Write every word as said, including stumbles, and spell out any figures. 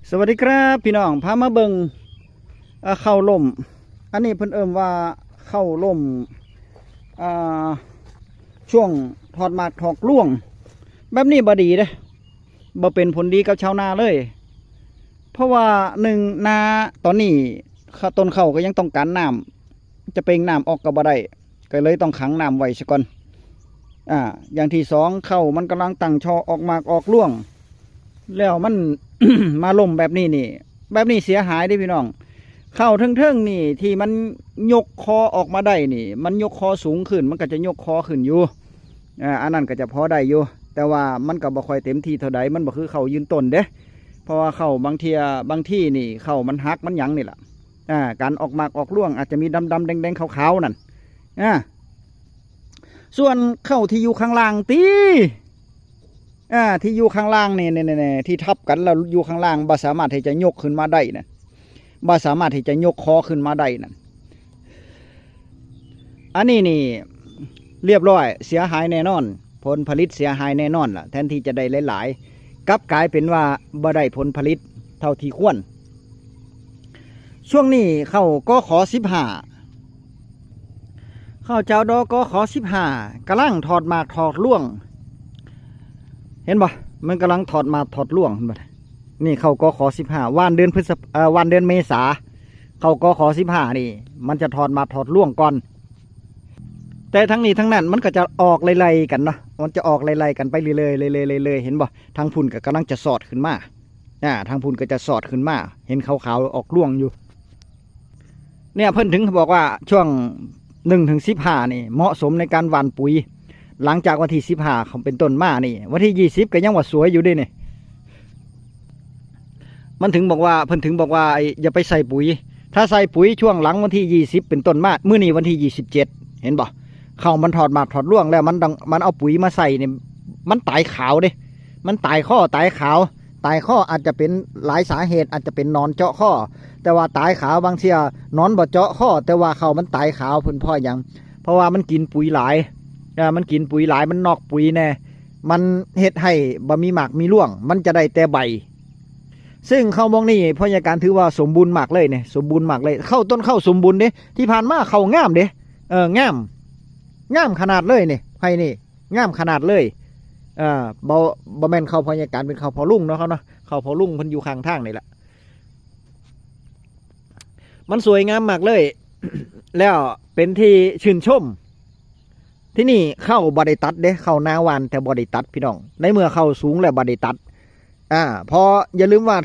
สวัสดีครับพี่น้อง พามาเบิ่ง อ่า ข้าวล่ม อันนี้เพิ่นเอิ้นว่าข้าวล่ม อ่า ช่วงถอดหมากถอดรวง แบบนี้บ่ดีเด้ บ่เป็นผลดีกับชาวนาเลย เพราะว่าหนึ่ง นาตอนนี้ ข้าว ต้นข้าวก็ยังต้องการน้ำ จะเป่งน้ำออกก็บ่ได้ ก็เลยต้องขังน้ำไว้ซะก่อน อ่า อย่างที่สอง ข้าวมันกำลังตั้งช่อออกหมากออกรวง แล้วมัน มาล่มแบบนี้นี่ แบบนี้เสียหายเด้พี่น้อง ข้าวเทิงๆนี่ที่มันยกคอออกมาได้นี่ มันยกคอสูงขึ้น มันก็จะยกคอขึ้นอยู่ อ่า อันนั้นก็จะพอได้อยู่ แต่ว่ามันก็บ่ค่อยเต็มที่เท่าใด มันบ่คือข้าวยืนต้นเด้ เพราะว่าข้าวบางเทื่อ บางที่นี่ข้าวมันหักมันหยังนี่ล่ะ อ่า การออกหมากออกรวงอาจจะมีดำๆแดงๆขาวๆนั่น อ่า ส่วนข้าวที่อยู่ข้างล่างติ อ่า ที่อยู่ข้างล่างนี่ นี่ นี่ นี่ ที่ทับกันแล้วอยู่ข้างล่างบ่สามารถที่จะยกขึ้นมาได้นะ บ่สามารถที่จะยกคอขึ้นมาได้นั่น อันนี้นี่ เรียบร้อย เสียหายแน่นอน ผลผลิตเสียหายแน่นอนล่ะ แทนที่จะได้หลายๆ กลับกลายเป็นว่าบ่ได้ผลผลิตเท่าที่ควร ช่วงนี้ข้าว กข.สิบห้า ข้าวเจ้าดอ กข.สิบห้า กำลังถอดหมากถอดรวง เห็นบ่ มันกำลังถอดหมากถอดรวง เห็นบ่ นี่ข้าว กข.สิบห้า หว่านเดือนพฤษภ- เอ่อ หว่านเดือนเมษา ข้าว กข.สิบห้า นี่ มันจะถอดหมากถอดรวงก่อน แต่ทั้งนี้ทั้งนั้นมันก็จะออกไล่ๆกันเนาะ มันจะออกไล่ๆกันไปเรื่อยๆเรื่อยๆเรื่อยๆ เห็นบ่ ทางพุ้นก็กำลังจะสอดขึ้นมา อ่า ทางพุ้นก็จะสอดขึ้นมา เห็นขาวๆออกรวงอยู่ เนี่ย เพิ่นถึงบอกว่าช่วง หนึ่งถึงสิบห้า นี่ เหมาะสมในการหว่านปุ๋ย หลังจากวันที่ สิบห้า เป็นต้นมานี่ วันที่ ยี่สิบ ก็ยังว่าสวยอยู่เด้นี่ มันถึงบอกว่า เพิ่นถึงบอกว่า ไอ้ อย่าไปใส่ปุ๋ย ถ้าใส่ปุ๋ยช่วงหลังวันที่ ยี่สิบ เป็นต้นมา มื้อนี้วันที่ ยี่สิบเจ็ด เห็นบ่ ข้าวมันถอดหมากถอดรวงแล้ว มันต้อง มันเอาปุ๋ยมาใส่นี่ มันตายขาวเด้ มันตายข้อตายขาว ตายข้ออาจจะเป็นหลายสาเหตุ อาจจะเป็นหนอนเจาะข้อ แต่ว่าตายขาว บางเทื่อหนอนบ่เจาะข้อ แต่ว่าข้าวมันตายขาว เพิ่นเพราะหยัง เพราะว่ามันกินปุ๋ยหลาย อ่า มันกินปุ๋ยหลาย มันนอกปุ๋ยแน่ มันเฮ็ดให้บ่มีหมากมีรวง มันจะได้แต่ใบ ซึ่งข้าวหม่องนี้พ่อใหญ่การถือว่าสมบูรณ์มากเลยเนี่ย สมบูรณ์มากเลย ข้าว ต้นข้าวสมบูรณ์เด้ ที่ผ่านมาข้าวงามเด้ เออ งาม งามขนาดเลยนี่ ไฮ่นี่ งามขนาดเลย เอ่อ บ่ บ่แม่นข้าวพ่อใหญ่การ เป็นข้าวพ่อลุงเนาะครับเนาะ ข้าวพ่อลุงเพิ่นอยู่ข้างทางนี่แหละ มันสวยงามมากเลย แล้วเป็นที่ชื่นชม ที่นี่ข้าวบ่ได้ตัดเด้ ข้าวนาหว่านแต่บ่ได้ตัดพี่น้อง ในเมื่อข้าวสูงแล้วบ่ได้ตัด อ่า เพราะอย่าลืมว่า